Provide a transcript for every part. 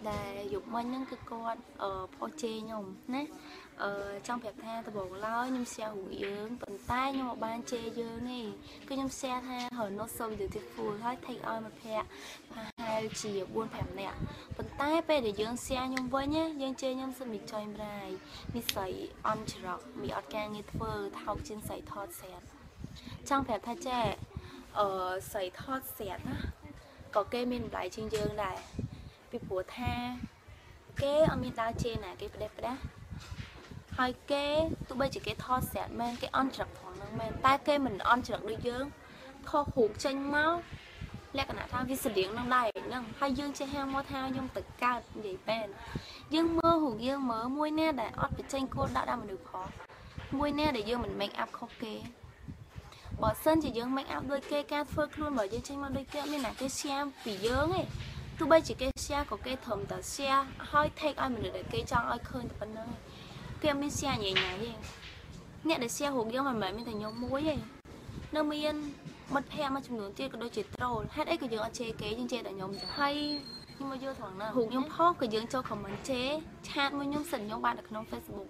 ដែលយប់មិញហ្នឹងគឺគាត់ផុសជេរខ្ញុំណាចង់ប្រាប់ថាដំបូងឡើយខ្ញុំ share រូបយើងប៉ុន្តែខ្ញុំមិនបានជេរយើងទេគឺខ្ញុំ share ថា her not so beautiful ហើយ take ឲ្យមិត្តភ័ក្តិប្រហែលជា4 5នាក់ប៉ុន្តែពេលដែលយើង share ខ្ញុំវិញយើងជេរខ្ញុំសិនមីចុយម្រាយនិស័យអន់ច្រកមីអត់ការងារធ្វើថោកជាងស្រីថតស្រាប់ចង់ប្រាប់ថាចេះស្រីថតស្រាប់ណាក៏គេមានតម្លៃជាងយើងដែរពីព្រោះថាគេអត់មានដើរជេរណាគេផ្ដេសផ្ដាស់ហើយគេទោះបីជាគេថតស្រាប់មែនគេអន់ច្រកផងហ្នឹងមែនតែគេមិនអន់ច្រកដូចយើងខុសរូបចេញមកលក្ខណៈថាវាស្លៀងនឹងដែរហ្នឹងហើយយើងចេះហាមកថាខ្ញុំទៅកើតនិយាយបែនយើងមើលរូបយើងមើលមួយណាដែលអត់បញ្ចេញគោលដៅដល់មនុស្សផងមួយណាដែលយើងមិន make up ខុសគេបើសិនជាយើង make up ដូចគេការធ្វើខ្លួនបើយើងចេញមកដូចគេមានណាគេ share ពីយើងឯងទោះបីជាគេ share ក៏គេត្រឹមតែ share ហើយ take ឲ្យមនុស្សដែលគេចង់ឲ្យឃើញតែប៉ុណ្្នឹងគេអត់មាន share ញ៉ៃញ៉ៃទេអ្នកដែល share រូបយើងមិនមែនមានតែខ្ញុំមួយទេនៅមានមិត្តភ័ក្តិមួយចំនួនទៀតក៏ដូចជា troll ហេតុអីក៏យើងអត់ជេរគេយើងជេរតែខ្ញុំចឹងហើយខ្ញុំមកយល់ត្រង់ណារូបខ្ញុំផុសក៏យើងចូល comment ជេរឆាតមួយខ្ញុំសិនខ្ញុំបាននៅក្នុង Facebook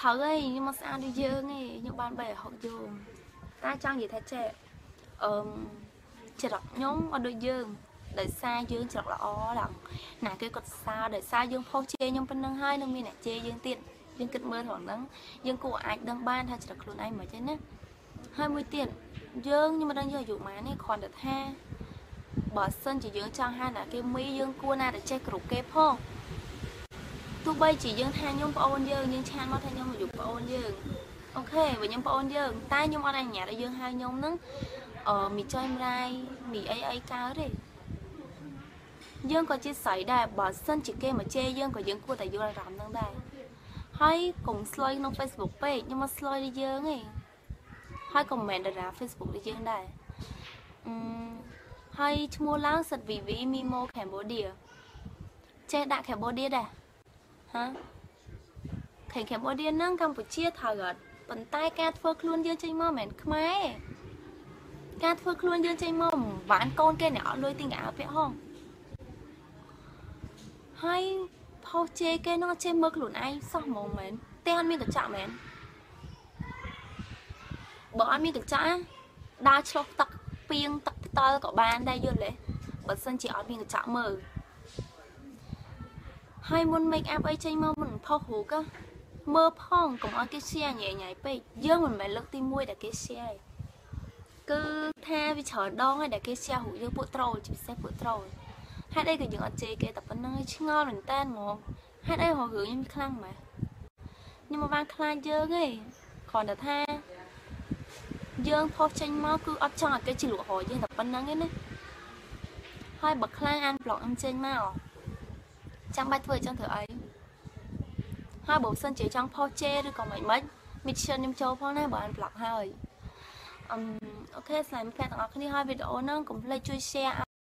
ត្រូវហើយខ្ញុំមកស្អាតដូចយើងឯងខ្ញុំបាន360យោងតែចង់និយាយថាចេះអឺច្រកខ្ញុំអត់ដូចយើងដោយសារយើងច្រកល្អដល់ណាគេគាត់សើដោយសារយើងផុសជេរខ្ញុំប៉ុណ្្នឹងហើយនឹងមានអ្នកជេរយើងទៀតយើងគិតមើលត្រង់ហ្នឹងយើងគួរអាចដឹងបានថាច្រកខ្លួនឯងមិនទេណាហើយមួយទៀតយើងខ្ញុំមិនដឹងយើងអាយុប៉ុន្មានទេគ្រាន់តែថាបើសិនជាយើងចង់ហៅណាគេមីយើងគួរណាតែចេះគ្រប់គេផងទោះបីជាយើងថាខ្ញុំប្អូនយើងយើងឆានមកថាខ្ញុំអាយុប្អូនយើងអូខេបើខ្ញុំប្អូនយើងតែខ្ញុំអត់អនុញ្ញាតឲ្យយើងហៅខ្ញុំហ្នឹងមីចុយម្រាយមីអីអីកើតទេយើងក៏ជាស្រីដែរបើសិនជាគេមកជេរយើងក៏យើងគួរតែយល់អារម្មណ៍ហ្នឹងដែរហើយកុំស្លុយក្នុង Facebook ពេកខ្ញុំមកស្លុយដូចយើងឯងហើយក៏មិនមែនតារា Facebook ដូចយើងដែរហើយឈ្មោះឡើងសិត VV Mimo Cambodia ចេះដាក់ Cambodia ដែរហាខេ Cambodia ហ្នឹងកម្ពុជាត្រូវអត់ប៉ុន្តែការធ្វើខ្លួនយើងចេញមកមិនមែនខ្មែរការធ្វើខ្លួនយើងចេញមកមិនបានកូនគេអ្នកអត់លុយទិញកៅអៅពាក់ហងហើយផុសជេរគេនោះចេះមើលខ្លួនឯងសោះហ្មងមែនតែអត់មានកញ្ចក់មែនបើអត់មានកញ្ចក់ដើរឆ្លុះទឹកពីងទឹកផ្តិលក៏បានដែរយល់ទេបើសិនជាអត់មានកញ្ចក់មើលហើយមុន make up អីចេញមកមុនផុសរូបមើលផងកុំឲ្យគេ share ញ៉ៃញ៉ៃពេកយើងមិនមែនលើកទី1ដែលគេ share គឺថាវាច្រើនដងហើយដែលគេ share រូបយើងពួក troll ជាពិសេសពួក troll ហេតុអីក៏យើងអត់ជេរគេតែប៉ុណ្្នឹងឯងឆ្ងល់មែនតើហ្មងហេតុអីរករឿងខ្ញុំខ្លាំងម៉េះខ្ញុំមិនបានខ្លាចយើងទេគ្រាន់តែថាយើងផុសចេញមកគឺអត់ចង់ឲ្យគេជិះលក់រយយើងតែប៉ុណ្្នឹងឯណាហើយបើខ្លាំងអានប្លុកខ្ញុំចេញមកចាំបាច់ធ្វើអញ្ចឹងធ្វើអីហើយបើសិនជាចង់ផុសជេរឬក៏មិនមិន mission ខ្ញុំចូលផងណាបើអានប្លុកហើយអូខេស្លាញ់មិត្តភក្តិទាំងអស់គ្នាហើយវីដេអូហ្នឹងកុំភ្លេចជួយ share